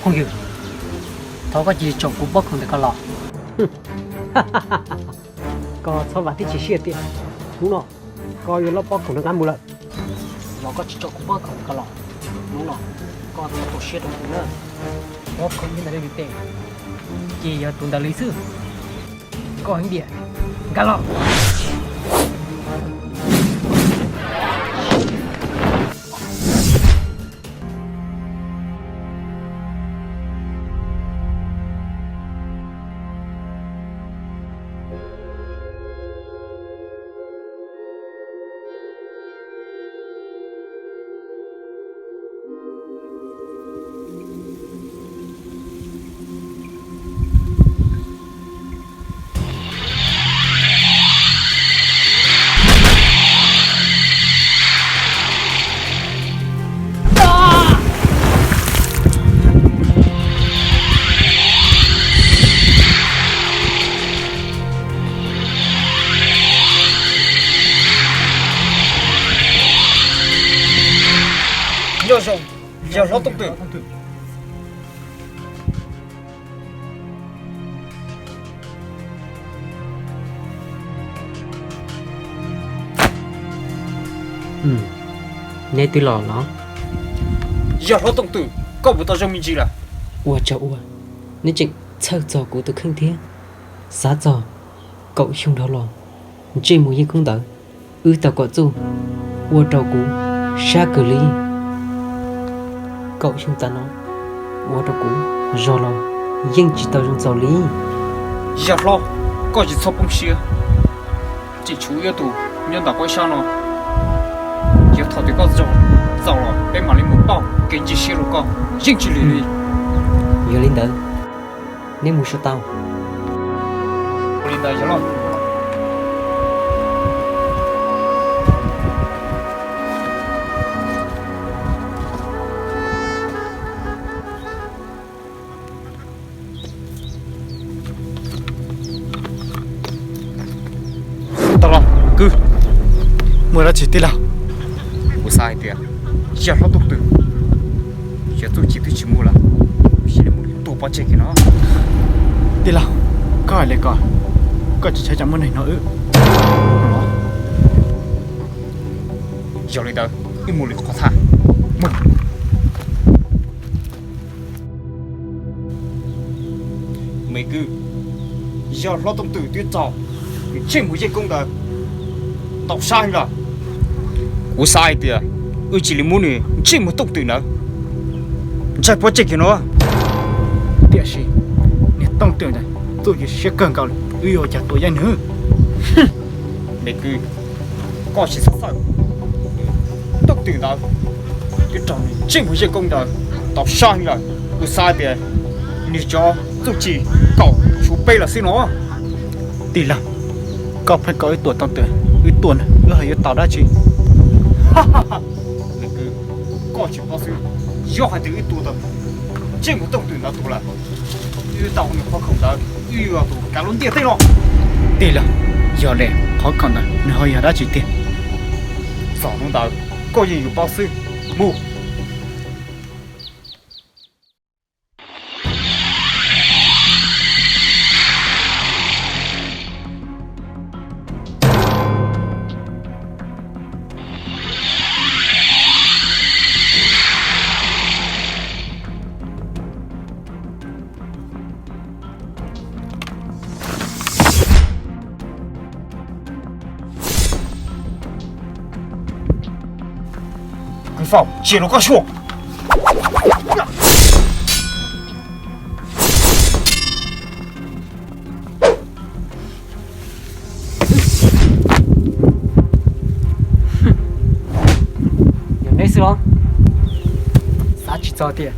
Phooj ywg, thov koj cia li tso kuv pob khoom ntawm ko los. Koj txhob vam thiab tsis siab tiag. Hnub no koj yuav lub pob khoom rov qab mus lawm. Yog koj tsis tso kuv pob khoom ntawm ko los, hnub no koj yuav tu siab rau kuv na. Pob khoom ntawm li tes, ces yog tus ntawd li xwb. Koj heev tiag, nkag los. Nyob zoo, yawg hlob Tooj Twm. Neb twb los los? Yawg hlob Tooj Twm, koj puas tau zoo me ntsis lawm? Ua tsaug ua, neb tseem txhawj txog kuv tus kheej thiab. Xav txog kaum xyoo dhau los, ntsej muag yeej koob ntawd, wb tau kom txuj ua rau kuv sab kawg li. Kaum xyoo tas no ua rau kuv zoo los yeej tsis tau zoo txaus li. Yawg hlob, koj tsis txhob poob siab. Tseem tshuav ib tug nyob ntawm koj sab no. Yog thaum twg koj zoo txaus los peb mam li mus pauj kev ntseeg siab rau koj, yeej tsis lim li. Yog li ntawd, neb mus so tau. Ua li ntawd yawg hlob. Tau los kwv. Muaj dab tsi tij laug? Kuv xav hais tias yawg hlob Tooj Twm, yog txuj ci twb tsis muaj lawm, cia li mus tua pov tseg kiag no. Tij laug, koj hais li ko, koj tsis ntshai tsam muaj neeg hnov wb? Yog li ntawd wb mus li qhov thaj. Me kwv, yawg hlob Tooj Twm twb tso nws ntsej muag yeej koob ntawd ntau sab heev lawm. Kuv xav hais tias wb cia li muab nws ntsej muag Tooj Twm ntawd ntsaig pov tseg kiag no. Tiam sis niag Tooj Twm ntawd txuj ci siab kawg nkaus li, wb yuav ua cas tua yeej nws? Me kwv, koj tsis txhob txhawj. Tooj Twm ntawd twb raug nws ntsej muag yeej koob ntawd ntau sab heev lawm. Kuv xav tias nws cov txuj ci kaum tshuav peb lawm xwb no. Tij laug, koj pheej kom wb tua Tooj Twm, wb tua nws wb ho yuav tau dab tsi? Me kwv, koj tsis paub xwb, yog hais tias wb tua tau ntsej muag Tooj Twm ntawd tuag lawm, wb tau nws qhov khoom ntawd wb yuav tus kav lub ntiaj teb no. Tij laug, yog li qhov khoom ntawd nws ho yog dab tsi tiag? Txog hnub ntawd koj yeej yuav paub xwb. Mus. Kwv Faus, cia rau koj xyuas. Yog neb xwb los? Xav tsis txog tias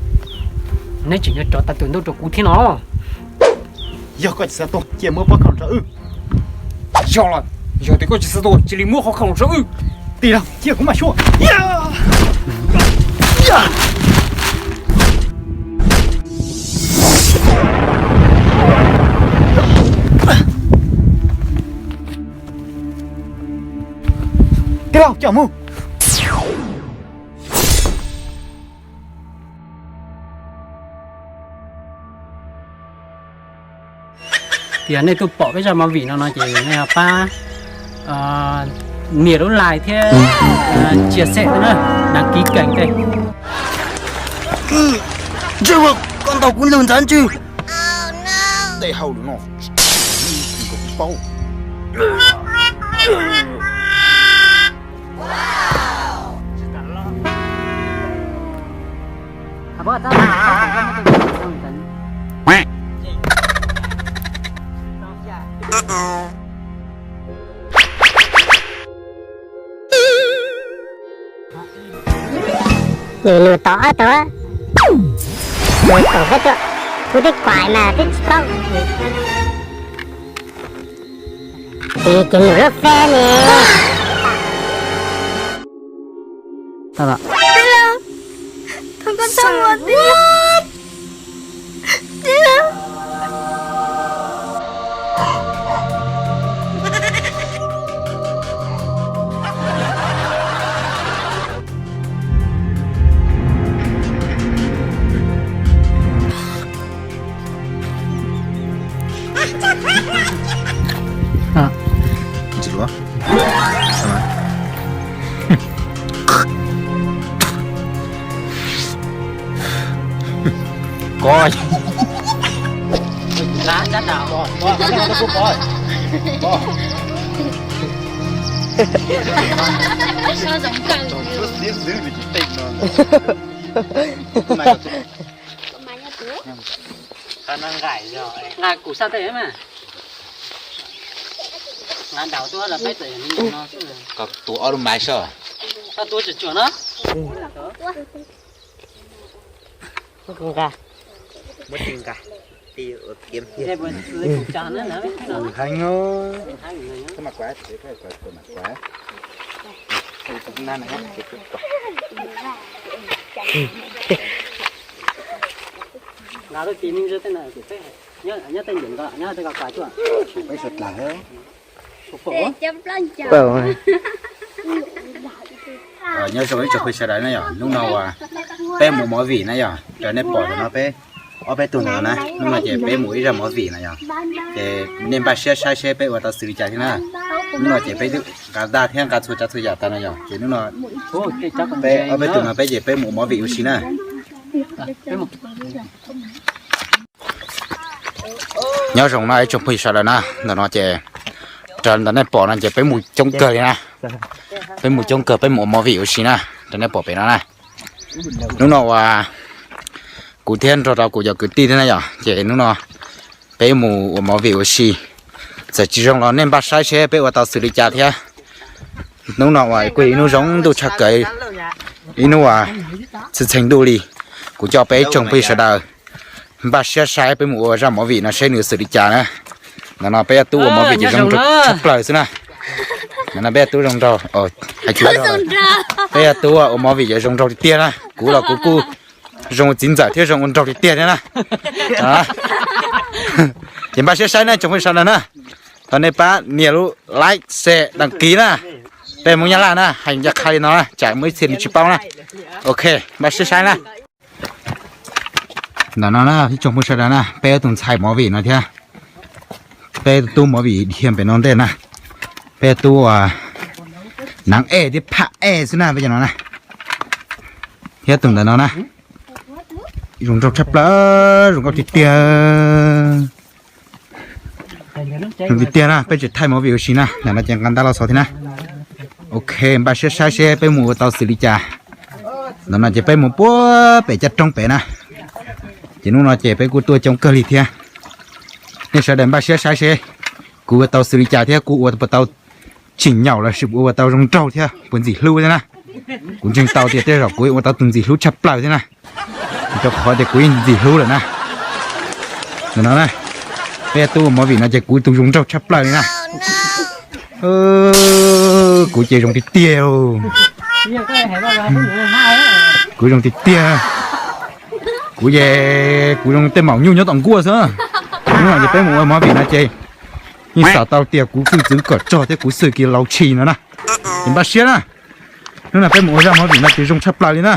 neb tseem yuav rov tau tus ntuj rau kuv thiab no. Yog koj tsis xav tuag cia muab pob khoom rau wb. Yog lawm, yog tias koj tsis xav tuag cia li muab qhov khoom rau wb. Tij laug, cia kuv mam xyuas. Tij laug, coj mus. Yog nej tuaj pom peb zaj movie no no ces nej pab nias lub like thiab chia sẻ na, đăng ký kênh thiab. Ntswg, koj ntaus kuv lug ntxhab ntswg. Tej hauj lwm no kuv paub. Nws nws tod ob tug, nws koom peb tuaj, kuv twb kuam mas twb tsis paub. Ces ces nws lub feb ne. Koj nqa kuv sab tej mas. Nqa daus tuaj los peb txawm yog no xwb. Koj tua ob lub maiv soj. Koj tua tsuam tsuam no. Muab tsis nqa, tij ua tiav tiag. Heev os. Koj mam kuav, koj mam kuav. Nqa lub tis me ntsis tej na, nyob tej ntim nqa, nyob tej ko kuav tuaj. Peb sawv dlawg. Nyob zoo ib tsoom phooj ywg sawv daws na yom, hnub no uas peb mus movie na yom, raws nej pom ntawm no peb ob peb tug ntawm no na, hnub no ces peb mus ib zaj movie na yom, ces nej npaj siab saib seb peb ua tau xws li cas thiab na. Hnub no ces peb twb nqa daj thiab nqa txhua tsav txhua yam tas no yom, ces hnub no peb ob peb tug no peb ces peb mus ua movie ua si na. Nyob zoo na ib tsoom phooj ywg sawv daws na, ntawm no ces raws ntawm nej pom no ces peb mus coob kawg li na. Peb mus coob kawg, peb mus ua movie ua si na, raws nej pom pem no na. Hnub no uas kuv thiab nrog rau kuv cov kwv tij thiab na yom, ces hnub no peb mus ua movie ua si. Txawm tsis zoo los nej npaj saib seb peb ua tau xws li cas thiab. Hnub no uas kuj yog ib hnub zoo ntuj tshaj plaws, ib hnub uas txheej txheej ntuj li. Kuv coj peb ib tsoom phooj ywg sawv daws npaj siab saib peb mus ua zaj movie no seb nws xws li cas na. Ntawm no peb ob tug ua movie ces zoo nraug tshaj plaws xwb na. Ntawm no peb ob tug zoo nraug, hais tsis zoo, peb ob tug ua movie ces zoo nraug tiag tiag na. Kuv los kuv kuj zoo ua txiv ntxawm thiab zoo ua nraug tiag tiag thiab na. Ces npaj siab saib na tsoom phooj ywg sawv daws na. Thov nej pab nias lub like, share, đăng ký na. Peb Hmoob Nyab Laj na hais ncaj qha li no na, tsam muaj ib txhia nws tsis paub na. Ok, npaj siab saib na. Ntawm no na ib tsoom phooj ywg sawv daws na, peb ob tug ntxhais movie no thiab, peb tub movie dhia pem no ntej na, peb tub uas nab ej thiab phab ej xwb na peb cov no na, thiab tus ntawm no na, zoo nraug tshaj plaws, zoo nkauj tiag tiag. Zoo tiag tiag na, peb tseem thaij movie ua si na, ntawm no ces nqa ntaj los xov thiab na. Ok, npaj siab saib seb peb mus ua tau xws li cas. Ntawm no ces peb mus puag pem caj roob pem na. Ces hnub no ces peb kuj tuaj coob kawg li thiab. Nej sawv daws npaj siab saib seb kuv ua tau xws li cas thiab kuv ua puas tau tsim nyog los sis kuv ua tau zoo nraug thiab puas ntxim hlub thiab na. Kuv ntseeg tau tias tej zaum kuv ua tau tus ntxim hlub tshaj plaws thiab na, rau qhov tias kuv yeej ntxim hlub lawm na. Ntawm no na, peb tub ua movie no ces kuv tus zoo nraug tshaj plaws li na. Kuv ces zoo tiag tiag. Kuv zoo tiag tiag. Kuv ces kuv zoo tej maum nyuj nyob tom nkuaj xwb. Hnub no ces peb mus ua movie no ces yeej xav tau tias kuv kuj txwv kom tsog thiab kuv xwm kiag laus tshis no na. Ces npaj siab na, hnub no peb mus ua zaj movie no ces zoo tshaj plaws li na.